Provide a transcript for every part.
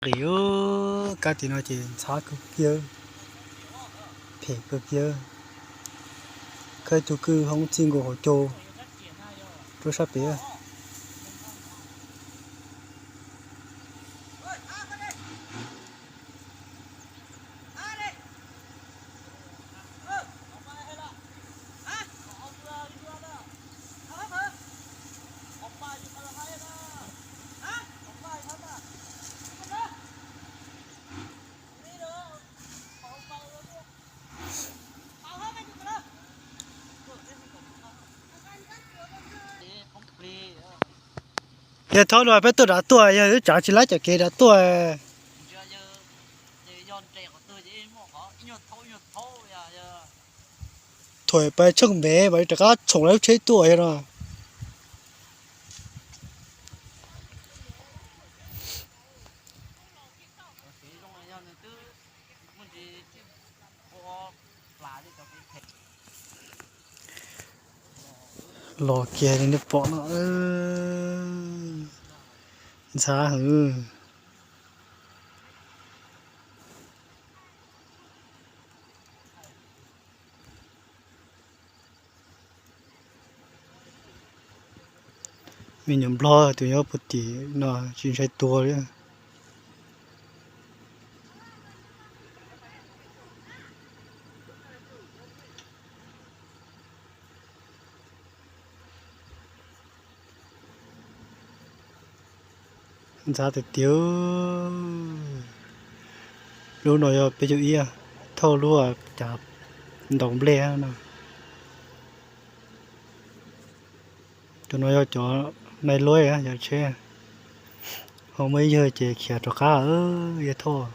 Nqis kab tim no ces ntxhab kawg kiag, phem kawg kiag. Khawb ib tug kwj hoob txij nkaus hauv caug rau sab pem. Yog thaub no peb tuaj dav tuaj, yog twb tsav tsis laib cov kev dav tuaj. Thuam pais tshooj ntev mas rov qab tshoom lawv lub tsheb tuaj yog no. Los kiag li nej pom no, ntxhab heev. Me nyuam nplog tus nyob puag tim no tsis ntshai tuag li. Ntxhab tiag tiag. Lub no yog peb caug ib, thauj lub cav ntaus nplej no. Tus no yog cov nai luab cov tsheb, ho muaj ib yawg ces khiav rov qab, yawg thauj.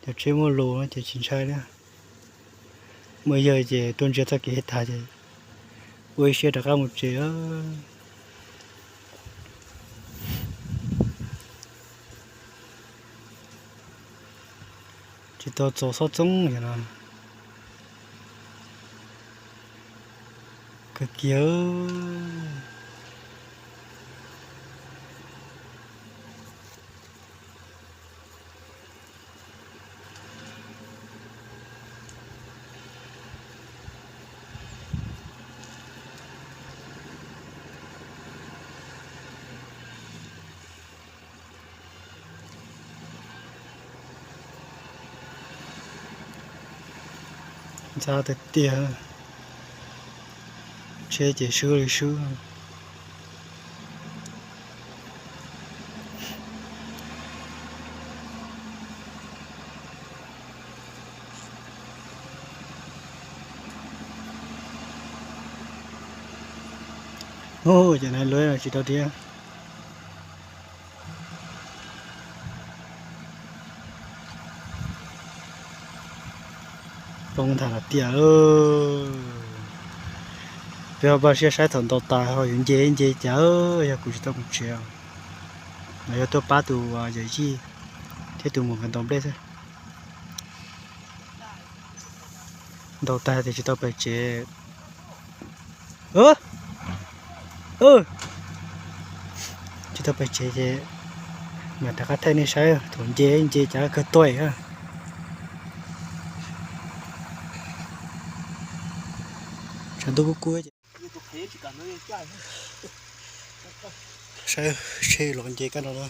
Cov tsheb muaj lus ces tsis ntshai li. Muaj ib yawg ces tuaj ntsia txoj kev tag ces ua ib siab rov qab mus tsev. Tsis tau txaus xov txoob no. Kawg kiag. Ntxhab tiag tiag, tsheb ces swb li swb. Hu, cov nai luab tsis tau thiab. Poob nthav tiag. Peb ho npaj siab saib thaum ntaus tas ho yuav nce nce cas, yog kuv tsis tau mus tsev. Los yog tuaj pab tus yawm yij thiab tus muam nkawd ntaus nplej xwb. Ntaus tag tias tsis tau pais tsev. Tsis tau pais tsev ces mam rov qab thaij nej saib thaum nce nce cas kawg tuaj. Tshav ntuj kub kub ces saib tsheb los nce kab no na.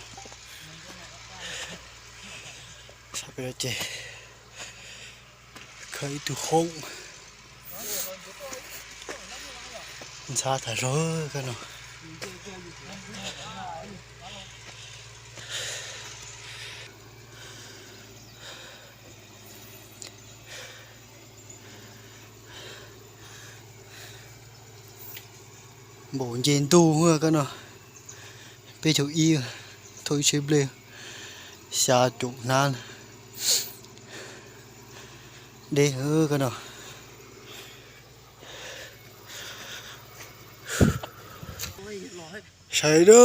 Sab pem no ces khawb ib tug hoob. Ntxhab tas zog kab no. Npaum nce ntuj kab no, peb caug ib, thauj ib tsheb nplej xya caum hnab, deb kab no. Saib na,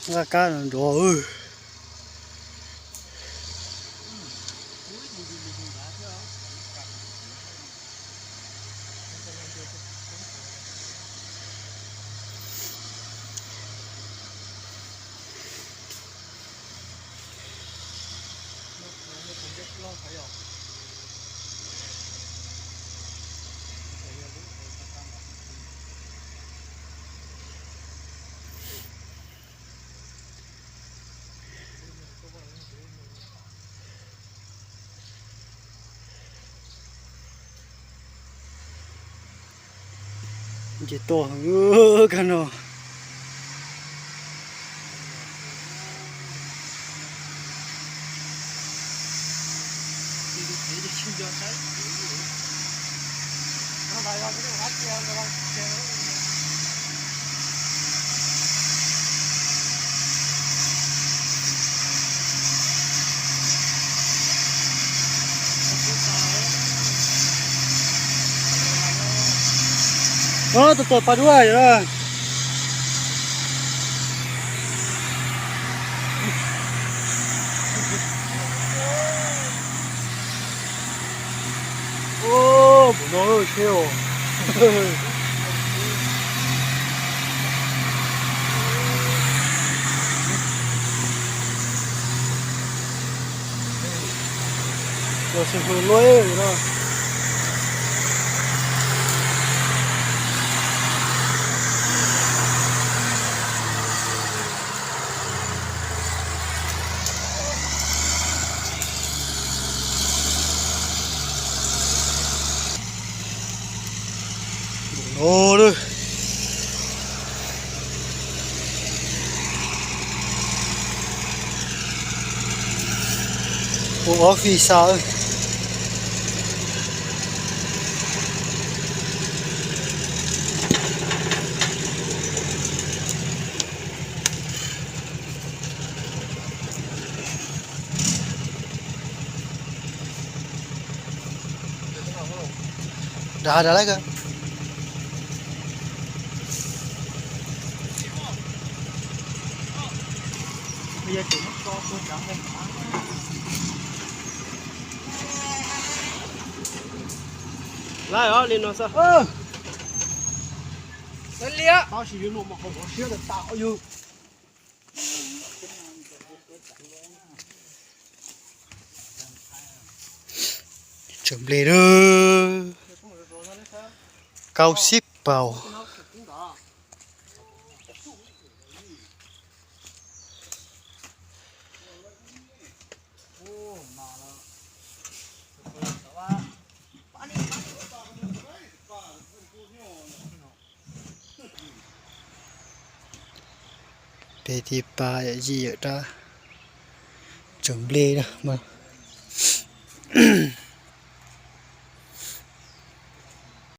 nqa kab no nrov. Nce toj heev kag no. Tus tuam pas duaj yom. Ub, mus no seb os. Los xwm hws luaj no. No lawm. Ua ob fij xa. Dag dag lawm kawg. Laib os, li no xwb. Tab sis yuav luag mus qhov siab tas tas yug. Tseem nplej na. Kaub sib paus. Peb tib pab yawm yij yawm dab tseem nplej na mas.